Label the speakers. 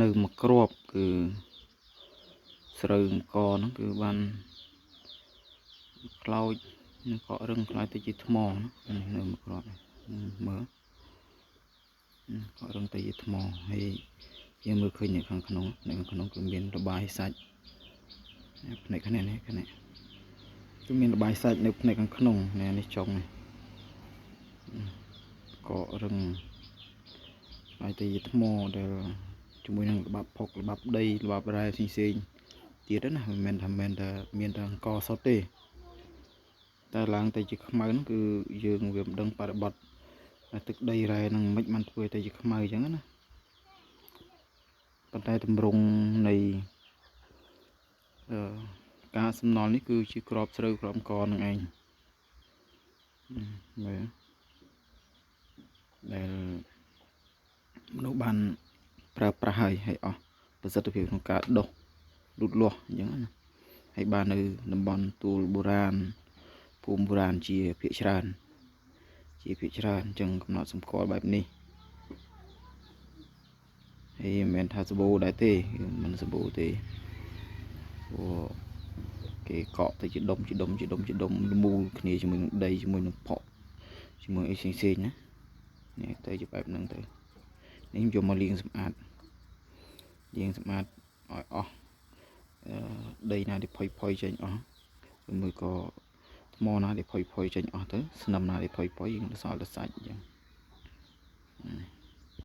Speaker 1: នៅមួយគ្រាប់គឺស្រូវអង្គហ្នឹងគឺបានខ្លោចនឹងកករឹងខ្លាយទៅជាថ្មណានេះនៅមួយគ្រាប់នេះមើលកករឹងទៅជាថ្មហើយយើងមើលឃើញនៅខាងក្នុងនៅខាងក្នុងគឺមានរបាយសាច់ផ្នែកខាងនេះខាងនេះគឺមានរបាយសាច់នៅផ្នែកខាងក្នុងនេះនេះចុងនេះកករឹងខ្លាយទៅជាថ្មដែលជាមួយនឹងល្បាប់ផុកល្បាប់ដីល្បាប់រ៉ែផ្សេងៗទៀតណាមិនមែនថាមិនថាមានតែអង្គសុទ្ធទេតែឡើងទៅជាខ្មៅហ្នឹងគឺយើងវាមិនដឹងបរិបត្តិទឹកដីរ៉ែហ្នឹងមិនបានធ្វើទៅជាខ្មៅអញ្ចឹងណាប៉ុន្តែតម្រង់នៃអឺការសំណល់នេះគឺជាក្របស្រូវក្របអង្គនឹងឯងមើលដែលមនុស្សបានប្រើប្រាស់ហើយហើយអស់ប្រសិទ្ធភាពក្នុងការដុះលូតលាស់អញ្ចឹងណាហើយបាននៅតំបន់ទួលបុរាណភូមិបុរាណជាភាគច្រើនជាភាគច្រើនអញ្ចឹងកំណត់សម្គាល់បែបនេះហើយមិនមែនថាសបូដែរទេមិនសបូទេព្រោះគេកក់ទៅជាដុំជាដុំជាដុំជាដុំមូលគ្នាជាមួយនឹងដីជាមួយនឹងផក់ជាមួយអីផ្សេងៗណានេះទៅជាបែបហ្នឹងទៅនេះយកមកលាងសម្អាតលាងសម្អាតឲ្យអស់ដីណាដែលផុយផុយចេញអស់ឬមួយក៏ថ្មណាដែលផុយផុយចេញអស់ទៅស្នឹមណាដែលផុយផុយយើងសល់តែសាច់អញ្ចឹង។